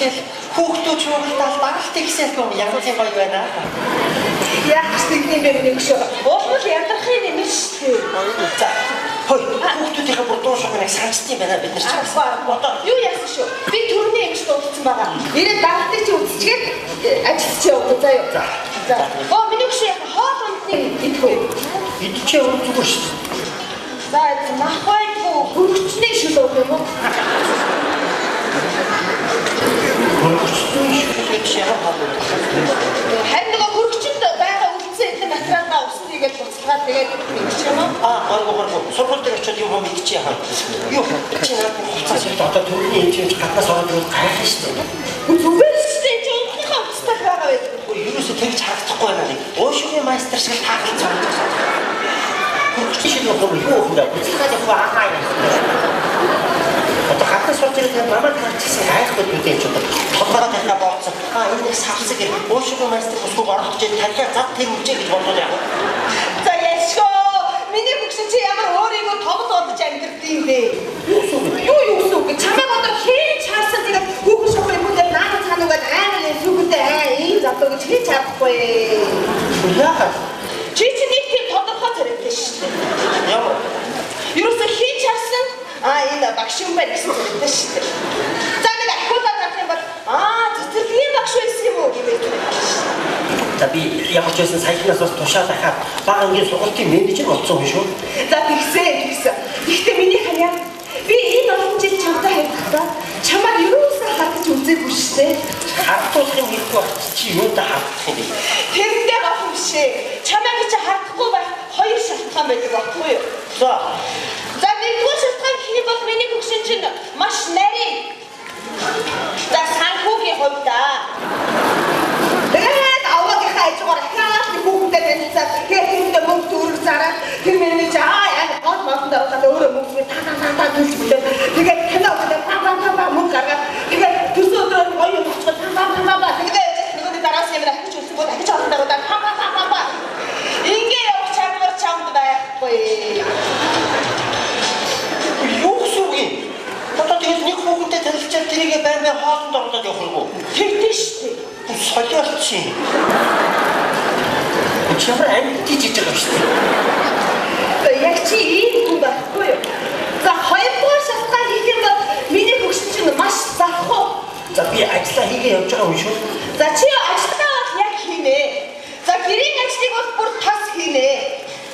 тэгсэл хүүхдүүд шууралдаал даралт тэгсэл гом янзын гоё байна. Яах гэж юм бэ миний хөшөө? Улмал ядрахын юм шүү дээ. За. Хой, хүүхдүүдийнхээ бүр дуу шугамыг санчсан юм байна бид нар ч. Одоо юу яасан шүү? Би төрний эмч дуудсан байгаа. Ирээд даралтыг чи үзчихээд ажилч явуу заа юу. За. Оо миний хөшөө яах хоол ундныг идэх үү? Идчихээ өөр зүгээр шүү. За махбайдгүй хөргөчний шүл уух юм уу? Хөргөчний шүл гэж ямар хоол уух вэ? Харин нөгөө хөргөчөнд байгаа үлдсэн эдэн материалаа усны гэж буцалгаад тэгээд идчих юм уу? Аа, гойгоо. Сургууль дээр очиод юм идчих яхаа. Юу, чи надад хуцаас ирээд одоо төрний хэмжээнд гаднаас ороод ирвэл гайхах шүү дээ. Зүгээр шүү дээ. Чи өнгөнийхөө хувцастай байгаа байдаг. Үгүй, ерөөсөө тэгж харагдахгүй байна нэг. Уушгүй майстер шиг таагалцсан юм байна. Хөргөчний шүл уух юм юу вэ? Буцалгаад явах аа юм. Одоо гаднаас орж ирээд намайг харчихсан гайхгүй үү юм чи одоо толгороо тархиа бооцсон. Аа энэ нэг савсаг ир уушгүй майстер бүсгүйг оруулж ирээд тархиа зад тэр үжээ гэж бодвол яах вэ? За яшгүй. Миний хөгшин чи ямар өөрийгөө томд бодож амьдрдیں бэ? Юу гэсэн үг? Юу гэсэн үг? Чамайг одоо хэн чарсан тэгээд хүүхэн шохоо юм уу наад цаана угаад амар юм сүгэнтэй аа ийм залуу гэж хэн чарахгүй. Яагаад? Чи чи нэг тийм тодорхой царайтай шүү дээ. Ямар? Ерөөсөө хэн чарсан аа энэ багш юм байна гэсэн царайтай шүү дээ. За нэг ахиулаад авах юм бол аа цэцэрлэгийн багш байсан юм уу гэдэг царайтай шүү дээ. За би ямар ч байсан саяхнаас бас тушаал ахаад бага ангийн сургуулийн менежер болсон юм шүү. За тэгсэн тэгсэн. Гэхдээ миний хаяа би энэ олон жил чамтай харилцаа чамаар юусаа хардаж үзээгүй шүү дээ. Хардуулах юм хэрэггүй байх чи юундаа хардах юм бэ? Тэрэндээ гох юм шээ. Чамайг чи хардахгүй байх хоёр шалтгаан байдаг баггүй юу? За. За нэгдүгээр шалтгаан гэх юм бол миний хөгшин чинь маш нарийн. За санхүүгийн хувьд аа. Тэгээд аваагийнхаа хажуугаар ахиад нэг хүүхэнтэй танилцаад тэгээд тэрнээ мөнгө төгрөг зараад тэр миний чи аа яг гол модонд оруулаад өөрөө мөнгө та та та та төлж бүлээ. Тэгээд танаа өгдөө па па па па мөнгө гаргаад тэгээд төрсөн өдрөөр гоё юм очиход па па па па тэгээд нөгөөний дараас юм ахиж үлсэн бод ахиж оронд оруулаад па па па па па ингээ явах чадвар чамд байхгүй. Юу гэсэн үг юм? Одоо тэгээд нэг хүүхэнтэй танилцаад тэрийгэ байн байн хоолнд оруулаад явах юм уу? Тэгтэн шүү дээ. Солиорч юм. Чи ямар амьд тийж байгаа юм шүү дээ. Яг чи ийм хүн байхгүй юу? За хоёрдугаар шалтгаан гэх юм бол миний хөгшин чинь маш залхуу. За би ажиллаа хийгээ явж байгаа юм шүү. За чи ажиллаа бол яг хийнэ. За гэрийн ажлыг бол бүр тас хийнэ.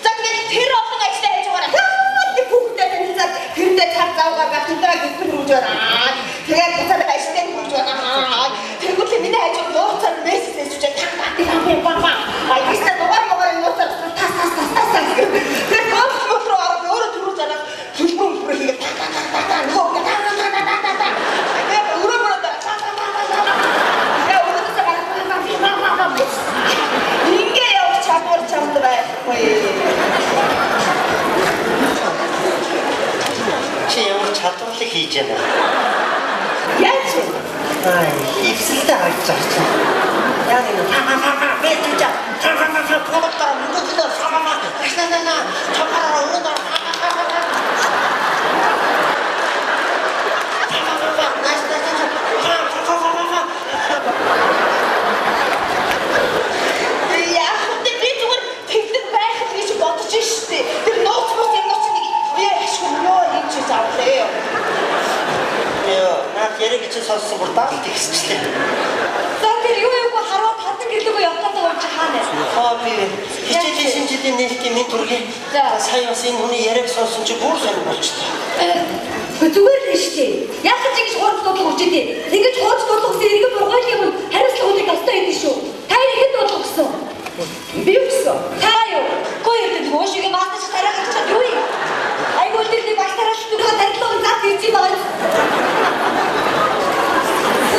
За тэгээд тэр олон ажлаа хийж байгаараа нэг хүүхдээ танилцаад тэрэндээ цаг зав гаргаад тэндээ гэрхэн хөрвж байгаа. Тэгээд буцаад ажлаа хөрвж байгаа. Тэгвэл миний хажууд нууцаар мессеж хийчихээ та та та ба ба. А ийшээ дугаар могаар нууцаар тас тас тас тас тас гэх. Тэгээд гол руу ороод өөрөө төрүүлж араад төлбөр мөлбөр хийгээд та та та та нөгөө та та та та та та. Тэгээд өрөө мөрөө та та та та та. Тэгээд өрөөсөө гараад та та та та та. Ингээ явах чадвар чамд байхгүй. Чи ямар чадварлыг хийж байна? Яаж вэ? Аа, эвсэлтэй харагдаж байгаа чинь. Яг энэ па па па па бэтэж та та та та толгоор мөнгө төлөө самаа ташнаа чамаараа өрөөнд па па па па па наш наш наш па па па па Яг би зүгээр тэгдэг байх л гэж бодож штэ. Тэр нууц мууц юм нууц нэг би ашгүй ёо юм чи заавлээ. Ёо, наад яриаг чи сонссон бүр даалт ихсчлээ. За тэр юу юугүй хараад хатан гэрлэгөө явах гэдэг юм чи хаана? Аа би хичээлийн шинжилгээний нээлтийн минь төргий. За сая бас энэ хүний яриаг сонссон чи бүр сонир болчихлоо. Зүгээр л шүү дээ. Яг ч ингэж хурц дуудлага өчөдөө. Ингэж хурц дуудлага гэсэн эргэн бургуйл юм хариуцлага хүлээх ёстой юм шүү. Та хэд дуудлага өгсөн? Би өгсөн. Та юу? Гоо ердөө хөөшигээ мастер чи тарай гарчаад юу юм? Айгуул дээр нэг багш тараал нүгөө тарилга зад ирж байгаа.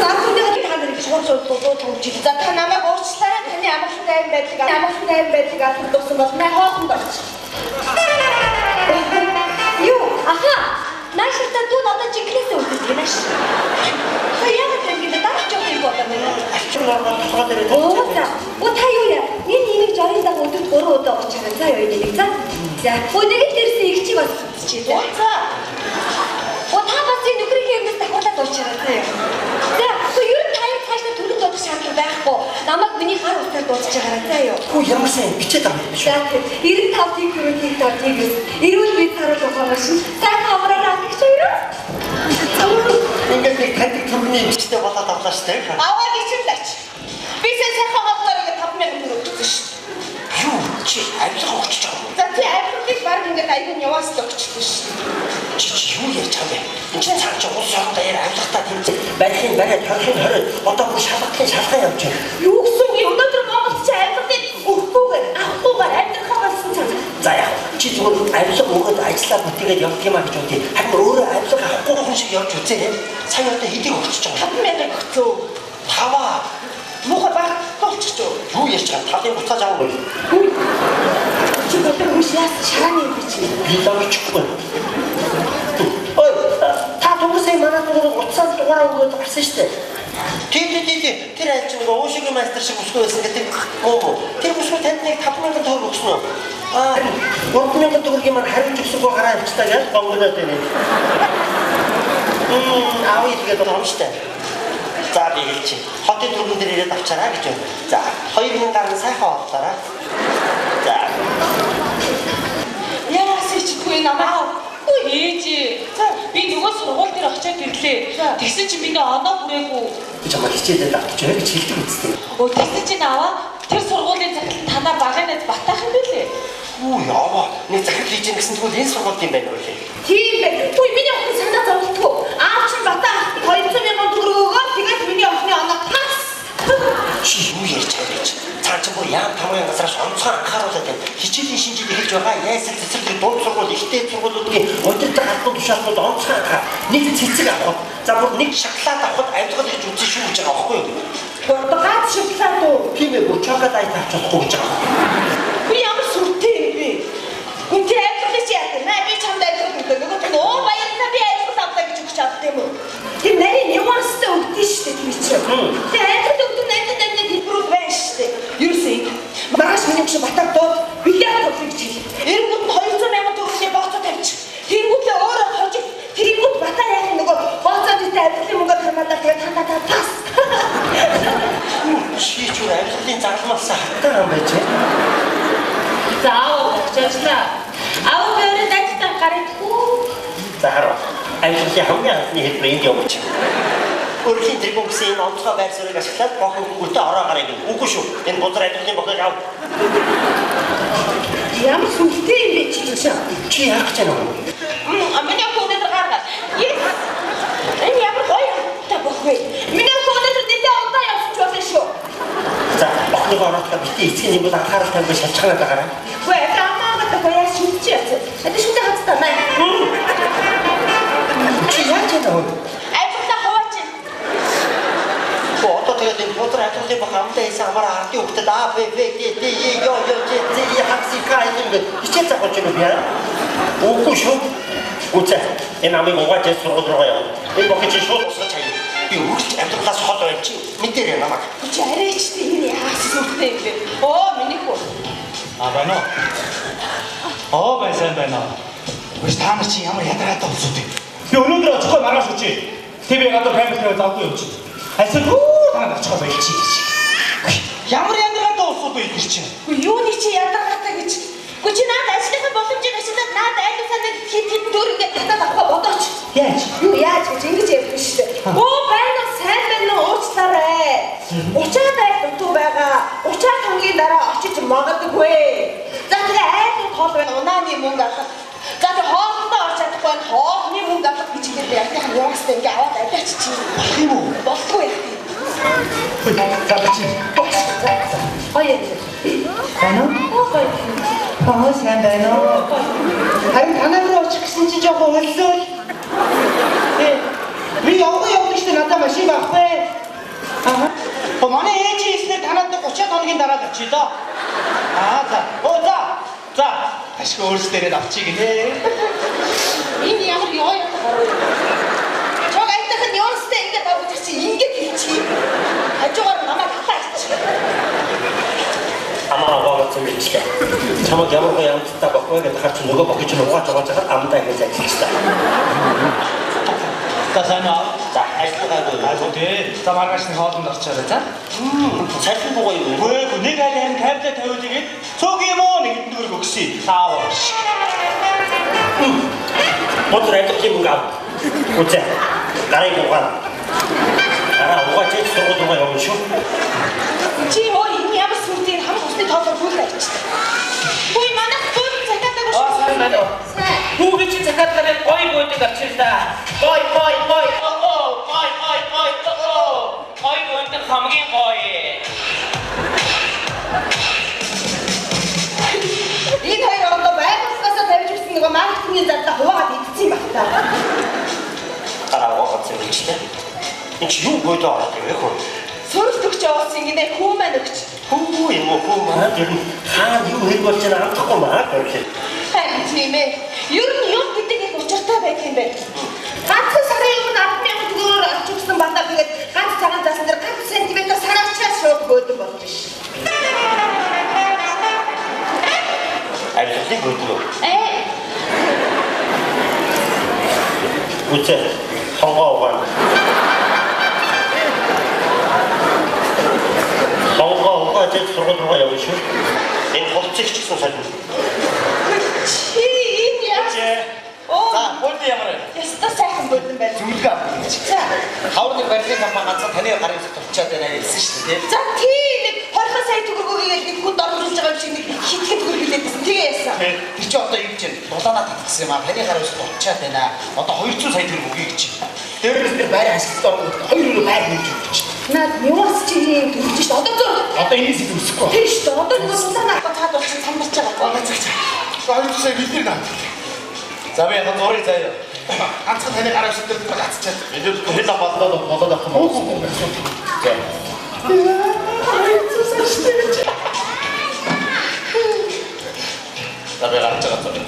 Анхны та нар ингэж хурц дуудлага өчөд. За та намайг уучлаарай. Таны амгалан тайван байдлыг амгалан тайван байдлыг алдсан бол мэ хоолнд орчих. Юу? Аха. Нааштай дүү одоо жинхнээсээ үлддэг нааш. Та яагаад ингэ дарах жоох юм болоо мэн. Альчин ороод толгой дээр Оо за. Оо та юу яа? Энэ имийг жорын дагуу өдөрт 3 удаа ууж чагаа. За юу нэг за. За. Оо нэг л дээрсэн их чи бас үзчихээ. Оо за. Оо та бас энэ нөхрийнхээ юмнаас давхарлаад ууж чагаа. За юу. За. Оо ер нь дээр дуудаж байгаарай заа юу. Хүү ямар сайн бичээд авах юм шүү. За 95 тэг 4 тэг 5 тэг 9. Эрүүл мэнд харуул ухаан машин. Сайхан амраараа агч хоёроо. Ингээд нэг таньдаг төрний бичтэй болоод авлаа шүү дээ. Аваад ичэрлээч. Би сайхан хооллоор ингээд 5000 төгрөг өгсөн шүү. Юу чи авилга өгч байгаа юм? За чи авилгыг баг ингээд аягүй яваас л өгчлээ шүү. Чи юу ярьж байгаа юм бэ? Энд чинь цааш улс орон даяар авилгатай тэмцээ. Барихын бариад, хорихын хориод одоо бүр шалгахын шалгаа явж байна. Юу гэсэн үг юм? Өнөөдөр Монголд чи авилгыг өгөхгүйгээр, авахгүйгээр амьдрахаа болсон цаг. За яг чи зүгээр авилга өгөөд ажиллаа бүтээгээд явдаг юм а гэж бодъё. Харин өөрөө авилга авахгүй хүн шиг явж үзээрэй. Сая одоо хэдийг өгч байгаа юм? 5000 өгцөө. 5-аа. Муухай баг болчихжоо. Юу ярьж байгаа? Талын буцааж авах уу? Чи бодор хүш яасан шарааны юм би чи. Би лавчихгүй. Ой, та түнсээ манай дугаар утсаар дугаараа өгөөд гарсан шүү дээ. Тий. Тэр аль ч нөгөө уушиг мастер шиг бүсгүй байсан гэдэг муу. Тэр бүсгүй танд нэг 5000 төгрөг өгсөн үү? Аа, 3000 төгрөгийн маань хариулж өгсөнгүй гараа авчтаа гэж гонгоноод байна. Аав игээд байгаа юм шүү дээ. За би хэлчих. Хотын түргэн дээр ирээд авчаараа гэж байна. За 2000 гаруй сайхан орлоорой. За. Яраас ичдгүй намаа. Үгүй ээжээ. За би нөгөө сургууль дээр очиод ирлээ. Тэгсэн чинь миний оноо хүрээгүй. Би чамайг хичээлээ авчих гэж хэлдэг үстэй. Өө тэгсэн чинь аваа тэр сургуулийн захирал танаа багын найз Батаах юм байлээ. Үгүй яваа. Нэг захирал хийж гин гэсэн тэгвэл энэ сургууль юм байна уу лээ. Тийм байх. Үгүй миний охин санаа зовлтгүй. Аав чинь Батаах 200,000 төгрөг өгөөд тэгээд миний охины оноо тас. Чи юу ярьж байгаа вэ? Цаа чи бүр яам тамгын газраас онцгой анхааруулад байна. Хичээлийн шинжид эхэлж байгаа яйсэл цэцэрлэг дунд сургууль, ихтэй сургуулиудын удирдах албан тушаалтнууд онцгой анхаар нэг цэцэг авах, за бүр нэг шоколад авахд авилгал хийж үзсэн шүү гэж байгаа байхгүй юу? Гац шоколад уу? Тийм ээ, бүр чоколад авч чадахгүй гэж байгаа. Би ямар сүртэй юм бэ? Гүн чи авилгалыг чи яах вэ? Би чамд авилгал өгдөө. Нөгөөх нь өө баярлалаа би авилгал авлаа гэж өгч авд юм уу? Тэр нарийн нюанстай өгдөн шүү дээ тэр чинь. Тэр авилгал өгдөг 88 хэлбэрүүд байна шүү дээ. Ерөөсөө ингэ. Маргааш миний өгш Батаг дууд бильярд тоглоё гэж хэл. Эрэнгүүд нь 200,000 төгрөгийн бооцоо тавьчих. Тэнгүүтлээ өөрөө хожиг. Тэнгүүт Батаа яах юм нөгөө бооцоо дээрээ авилгын мөнгө хармаадаа тэгээд та пас. Чи ч үр авилгалын зарламалсаа хаттаа юм байж. За аав очижлаа. Аав би өөрөө дайтай гараад хүү. За хараа. Авилгалын хамгийн анхны хэлбэр энд явуулж. Өрхийн тэргүүн гэсэн энэ онцгой байр суурийг ашиглаад бохын хөнгөлтөй ороо гарыг. Үгүй шүү. Энэ бузар авилгалын бохыг ав. Ямар сүлтэй юм бэ чи чи? Чи яах гэж байна вэ? Миний охин өнөөдөр гаргаад. Энэ ямар гоё та бох вэ? Миний охин өнөөдөр нэлээд удаа явсан ч болно шүү. За охиныгоо ороодоо бити эцгийн юм бол анхаарал тавьж шалчханаад байгаарай. Үгүй амаагаад гоёа шүтчих яасан. Одоо шүтээ хацтаа маа. Чи яаж яана вэ? Авилгалаа хуваач. Одоо тэгээд энэ бузар авилгалын бох амдаа хийсэн амаараа ардын хүүхдэд А Б В Г Д Е Ё Ё Ж З Е Х С К юм гээд хичээл заахж юм яа. Үгүй шүү. Үгүй энэ амыг угааж сургууль руугаа яв. Энэ бохыг чи шууд усгаж хаяа. Би үргэлж авилгалаас хол байна чи. Мэдээрэй намайг. Чи арайч тийм яас сүртэй юм бэ? Оо миний хүү. А байна уу? Оо байсан байна уу? Үгүй та нар чи ямар ядаргаатай улсууд юм. Би өнөөдөр очихгүй маргааш очие. Тэг би гадуур камертай завгүй юм чи. Альсаа та нар очихоо болчих гэж. Ямар ядаргаатай улсууд вэ тэр чинь? Үгүй юуны чи ядаргаатай гэж. Үгүй чи наад ажлынхаа боломжийг ашиглаад наад айлуусаа нэг хэд хэд төр ингээд татаад авах бодооч. Яаж? Юу яаж гэж ингэж ярьдаг шүү дээ. Өө байна уу сайн байна уу уучлаарай. 30 айл дутуу байгаа. 30 хоногийн дараа очиж магадгүй. За тэгээ айлын тол байна унааны мөнгө авах. За тэгээ хоолндоо орч чадахгүй байна. Хоолны мөнгө авах гэж хэлээд яахын яваастай ингээ аваад аваач чи. Болох юм уу? Болтгүй яах юм. За чи. Гоё. Байна уу? Гоё. Аа сайн байна уу? Харин танай руу очих гэсэн чинь жоохон өлсөөл. Тэ. Би явгаа явдаг шүү дээ надад машин байхгүй. Аа. Оо манай ээж хэлснээр танад 30 хоногийн дараа л очие доо. Аа за. Оо за. За. Ашиг өөрсдөө ирээд авчиг гинэ. Энэ ямар ёо ёо гаруу юм. Чог айлтах нь ёонстой ингээд авч чи ингээд хийчих. Хажуугаар намайг татаач. Амаа угаагаад юм бичлээ. Чамаг ямар гоё амттай бох вэ гэдэг харч нөгөө бохыг чинь угааж угааж хахад амдаа гэж ажиллаж та. За сайн уу? За Ажиллагаагүй. Гайгүй тий. За маргааш нэг хоолнд орчоорой за. Салхи бугаа юм. Үгүй нэг айл харин таблет тавиул игээд цөг юм уу нэг хэдэн төгрөг өгсөн. Таавар шиг. Мотор авдаг юм ав. Үгүй. Гарыг угаана. Гараа угаач сургууль руу явна шүү. Чи өө энэ ямар сүртэй хамаг усны тоолоор бүл авчихсан. Хүй манайх бөөд захиадаг шүү. Аа сайн байна уу? Сайн. Хүүгийн чи захиадлаараа гой бөөдөг авчирлаа. Гой гой гой оо гой гой гой оо. Гой бөөдөг хамгийн гоё. Энэ хоёр одоо байгууллагаасаа тавьж өгсөн нөгөө маркетингийн зарлаа хуваагаад идсэн юм байна та. Гараа угаагаад зэрэгчтэй. Энд чи юу бөөдөө ороод ирэх вэ? Сүрэлт өгч явуулсан гинэ хүү маань өгч. Хүү юм уу хүү маань ер нь хаана юу хэрэг болж байгааг амтахгүй маа гэх. Харин тийм ээ. Ер нь юм гэдэг их учиртай байх юм байна. Ганцхан сарын өмнө 10,000 төгрөгөөр авч өгсөн балаа тэгээд ганц цагаан засан дээр ганц сантиметр сараарчаад шууд бөөдөн болж биш. Авилгалыг бөөдөн үү? Ээ. Үгүй тонгоо угаана. Тонгоо угааж сургууль руу явна шүү. Энэ хувцсыг ч гэсэн солино. Чи энэ яа? За, бөөдөн ямар вэ? Яста сайхан бөөдөн байна. Зөвлөгөө авах гэж. За, хавар нэг барилгын компани ганцхан таны гарын үсэг тулчаад байна гэсэн шүү дээ. За, тий нэг 20 сая төгрөгөөр нэг хүнд оруулж байгаа юм шиг нэг хитгэн төгрөг хэлээдсэн. Тэгээ яасан. Тэр чи одоо юу гэж байна? Дулаанаа татгсан юм аа. Таны гарын үсэг тулчаад байна. Одоо 200 сая төгрөг өгье гэж. Дээрээс тэр байр хашигт ороод 2 өрөө байр нэмж өгч. Наад юус чи юм төрж шүү. Одоо зур. Одоо энэс илүү өсөхгүй. Тэр шүү. Одоо нөгөө дулаанаа авах цаад бол чи самдарч байгаа. Одоо цаа. 200 сая бид нар наа. За би яг зургийг заяа. Ганцхан таны гарын үсэг дээр гацчаад. Бид хэл болоод болоод авах юм уу? За. За би гарч байгаа зургийг.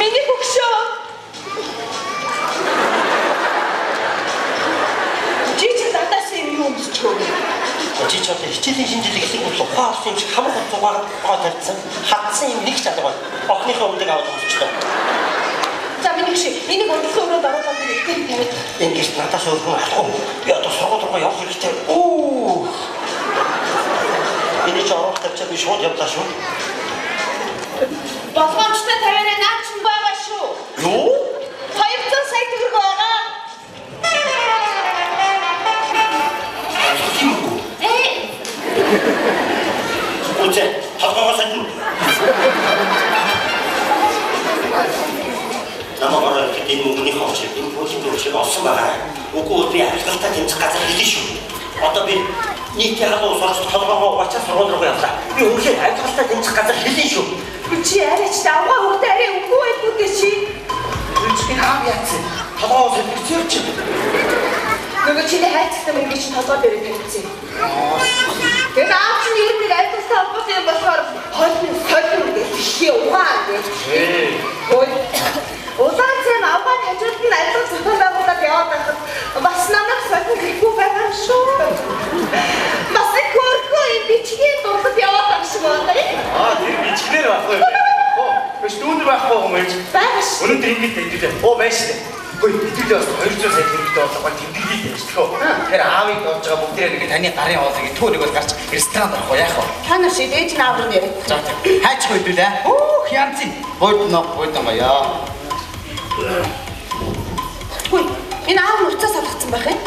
Миний хөгшөө. Чи чи надаас юм юу өмсч хөө? Чи ч одоо хичээлийн шинжилгээ гэсэн бол ухаан авсан юм шиг хамар хувцуугаар гоо тавьсан. Хатсан юм нэг ч алга байна. Охиныхоо өмдөг аваад өмсчлээ. За миний хөшөө энийг урдлын өрөөнд оруулаад нэг тэр тавиад. Ингэж надаас өөр хүн алахгүй. Би одоо сургууль руу явах хэрэгтэй. Оо. Энийг чи оруулах тавьчаад би шууд явлаа шүү. Болгоомжтой тавиараа наад ч байгаа шүү. Юу? 200 сая төгрөг байгаа. Үгүй толгоогоо содино. Намайг ороод энэ мөнгөний хооч энэ бүлийн хооч олсон байгаа. Үгүй би авилгалтай тэмцэх газар хэлнэ шүү. Одоо би нийтийн халуун ус орж толгоогоо угаачаад сургууль руу явлаа. Би үнэхээр авилгалтай тэмцэх газар хэлнэ шүү. Чи арай ч авгаа хөвгтэй арай үгүй байлгүй дээ чи. Энэ аав яатсан. Толгоогоо содигцсон чи. Нөгөө чиний хайцтай мөнгө чинь толгой дээр тавьчихсан. Тэр аав чинь ер нь авилгалтай холбоотой юм болохоор холбоо солино гэж тийшээ угаан гэж. Ой. Улаан цайм авгааны хажууд нь авилгал зохион байгуулаад яваад байхад бас намайг солино гэхгүй байгаа юм шүү. Бас их хөрхөө юм бичгийн дурлал яваад байгаа шиг байна. Аа тэр бичгнэр байхгүй юм. Оо, биш дүүнер байхгүй юм ээж. Байгаа шүү. Өнөөдөр ингэж хэдүүлээ. Оо байж шүү. Үгүй хэдүүлээ бас 200 сая төгрөгтэй болоо гоо тэмдэглээ гэж тхөө. Тэгэхээр аавыг олж байгаа бүгдээрээ нэг таны гарын хоолыг төө нэг бол гарч ресторанд орох уу яах вэ? Та нар шиг ээж нь аав руу яриад. За тийм. Хайчих хэдүүлээ. Хөөх янзын. Буудно буудно яа. Хүй, энэ аав нь уцаас алгацсан байх юм.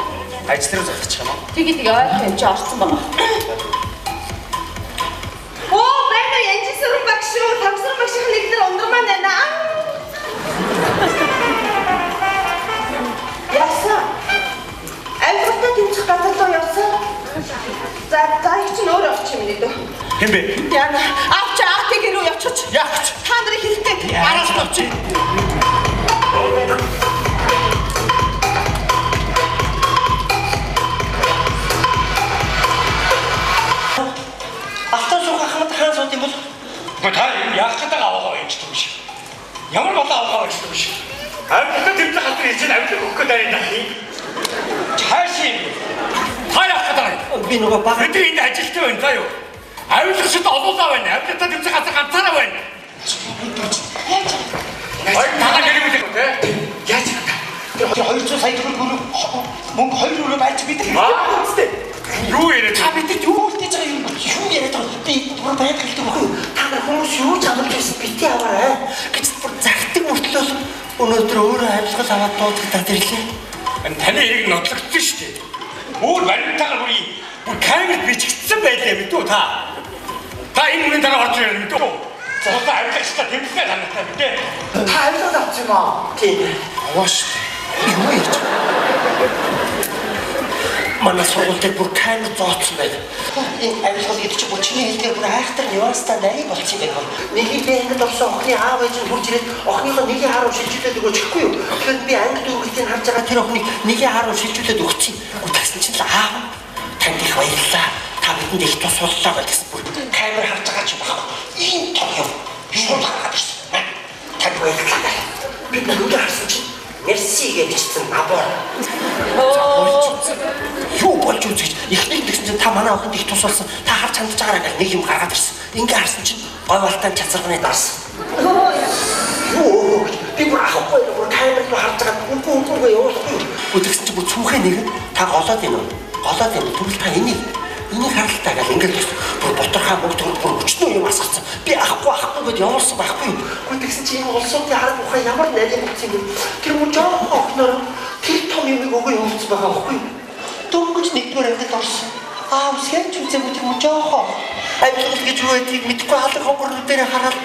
Ажил руу залгачих юм уу? Тэгээ тэгээ ойрхон юм чи орсон байгаа. Оо, байна уу янжин сүрэн багш шүү. Тамсран багшийн нэг нэр ундрмаа байна. Яасан? Авилгалтай тэмцэх газар руу явсан. За, за их чинь өөр очих юм нэ дөө. Хэн бэ? Яна, авч АТГ рүү явчих. Яах гэж? Та нарын хэрэгтэй. Араас нь авчих. Алтан суух ахмад хаан сууд юм бол? Гэхдээ та яах гэдэг аваагаа байж юм шиг. Ямар болоо аваагаа байж юм шиг. Авилгалтай тэмцэх газар хийж авилга өгөх гэдэг юм. Цаашаа юм. Та яах гэдэг юм? Би нөгөө бага. Бид энд ажилттай байна заа юу? Авилгачд олуулаа байна. Авилгалтай тэмцэх газар ганцаараа байна. Яаж? Ой, танаа гэрээ мэдээ те. Яаж вэ? Тэр 200 сая Өнөөдөр өөрөө авилгал аваад дуудагдаад ирлээ. Таны хэрэг нотлогдсон шүү дээ. Өөр баримтаагаар бүр камерт бичигдсэн байлаа мэдүү та. Та энэ үнэн дараа орж ирэх мэдүү. За авилгачтай тэмдэглээ тантай мэдээ. Та авилгал авсан юм аа? Тийм. Аваа шүү дээ. Юу яаж? Манай сургууль дээр бүр камер зооцсон байна. Энэ авилгал гэдэг чинь бүр чиний хэлдгээр бүр айхтар нюанстай нарийн болчихсон юм байна. Нэгийг би ангид орсон охины аав ээж нь хурж ирээд охиныхоо нэгийг харав шилжүүлээд өгөөч гэхгүй юу? Тэгэхээр би анги дүүргэлтийг харж байгаа тэр охиныг нэгийг харав шилжүүлээд өгсөн. Тэгсэн чинь л аав танд их баярлалаа. Та бидэнд их тус боллоо гэсэн бүр камер харж байгаа ч юм байхгүй. Ийм том юм шууд гаргаад ирсэн. Танд баярлалаа. Би нүдэ харсан чинь мерси гэж бичсэн набор. Юу болж үзэж эхнийг тэгсэн чинь та манай охинд их тус болсон. Та харж хандж байгаараа гэл нэг юм гаргаад ирсэн. Ингээ харсан чинь гой балтаан чацарганы дарс. Юу би бүр авахгүй бүр камер руу харж байгаа үгүй үгүй явуулахгүй. Тэгсэн чинь бүр цүнхээ нэг та голоод ийн үү? Голоод ийн. Тэгвэл та энийг харалтаа гэл ингээд бүр бутархаа мөнгө төгрөг бүр өчнөө юм асгацсан. Би авахгүй гэд явуулсан байхгүй юу? Тэгсэн чинь энэ улсуудын арга ухаан ямар нарийн болсон юм бэ? Тэр мөр жоохон охиноор тэр том юмыг өгөө явуулсан байгаа байхгүй юу? Дөнгөж нэгдүгээр ангид орсон. Аав сэнч үзээгүй тэр мөр жоохон авилгал гэж юу байдгийг мэдэхгүй халаг хонгор нүдэрээ хараад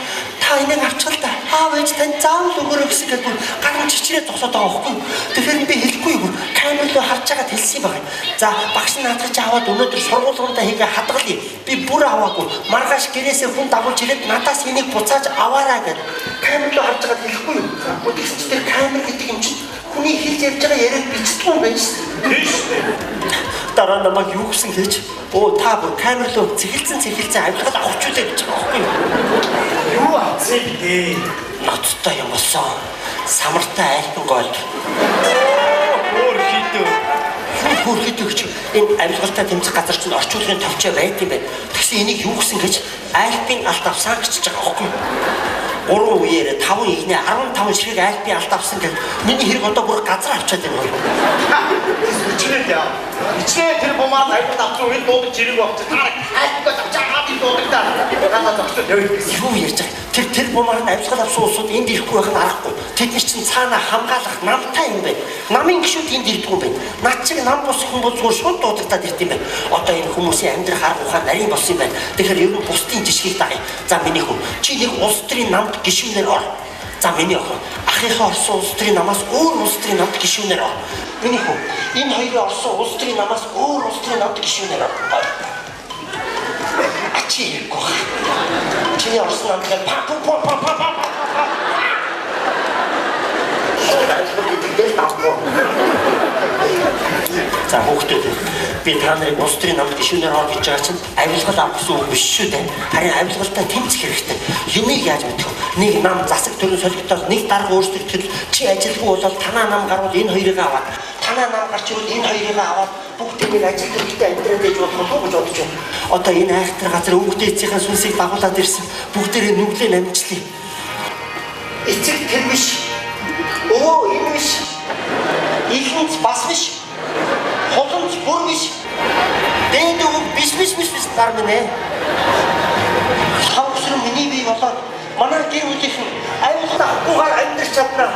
та энийг авчихал та. Аав ээж тань заавал өгөөрэй гэсэн гээд бүр гар нь чичрээ зогсоод байгаа байхгүй юу? Тэгэхээр би хэлэхгүй бүр камер руу харж байгаад хэлсэн юм байна. За багш наадах чи аваад өнөөдөр сургуулиудаа хийгээ хадгалъя. Би бүр аваагүй. Маргааш гэрээсээ хүн дагуулж ирээд надаас энийг буцааж аваарай гэд камер руу харж байгаад хэлэхгүй юу? Тэгсэн чи тэр камер гэдэг юм чинь хүний хэлж ярьж байгаа яриаг бичдэг юм байна шүү дээ. Дараа намайг юу гэсэн гэж та бүр камер руу цэгэлцэн авилгал авахчулаа гэж байгаа байхгүй юу? Юу авсан бэ? Ноцтой юм болсон. Самартай альпин голд. Өөр хитүү. Юу хитүү гэж энэ авилгалтай тэмцэх газар чинь орчуулгын товчоо байд юм байна. Тэгсэн энийг юу гэсэн гэж альпин алт авсан гэж байгаа байхгүй юу? 3 үеэр 5 игнэ 15 ширхэг альпин алт авсан гэж миний хэрэг одоо бүр газар авчаад байна юм. Хичнээн яа. Хичнээн тэр бумаар авилгал авсан үед дуудаж ирэг болчих. Та альпин авч аваад дуудагдаа. Ганаа зогсоод явж гэсэн. Юу ярьж байгаа? Тэр бумаар нь авилгал авсан улсууд энд ирэхгүй байх нь аргагүй. Тэд нар чинь цаана хамгаалах намтай юм байна. Намын гишүүд энд ирдэг юм байна. Над чиг нам бус хүн бол зүгээр шууд дуудагдаад ирд юм байна. Одоо энэ хүмүүсийн амьдрах арга ухаан нарийн болсон юм байна. Тэгэхээр ер нь бусдын жишгийг дагая. За миний хүн чи нэг улс төрийн намд гишүүнээр ор. За миний охин ахынхаа орсон улс төрийн намаас өөр улс төрийн намд гишүүнээр ор. Миний хүн энэ хоёрын орсон улс төрийн намаас өөр улс төрийн намд гишүүнээр ор. Ачи ирэхгүй. Чиний орсон намд гэл па па па па па па. За хүүхдүүд би та нарыг улс төрийн намд гишүүнээр ор гэж байгаа чинь авилгал авах гэсэн үг биш шүү дээ. Харин авилгалтай тэмцэх хэрэгтэй. Юмыг яаж мэдэх вэ? Нэг нам засаг төрийн солигдоод нэг дарга өөрчлөгдөхөд чи ажилгүй болоод танаа нам гарвал энэ хоёрыг аваад танаа нам гарч ирвэл энэ хоёрыг аваад бүгд нэг ажил төрөлтэй амьдраад ээж болох уу гэж бодож байна. Одоо энэ айхтар газар өвгдөө эцсийнхээ сүнсийг дагуулад ирсэн. Бүгдээрээ нүглээ намжлаа. Эцэг тэр биш. Өвөө энэ биш. Илэнц бас биш. Хуланц бүр биш. Дээд өвөг биш биш биш биш нар минь ээ. Хавсрын миний бие болоод манай гэр бүлийнхэн авилгал авахгүйгээр амьдрч чадна.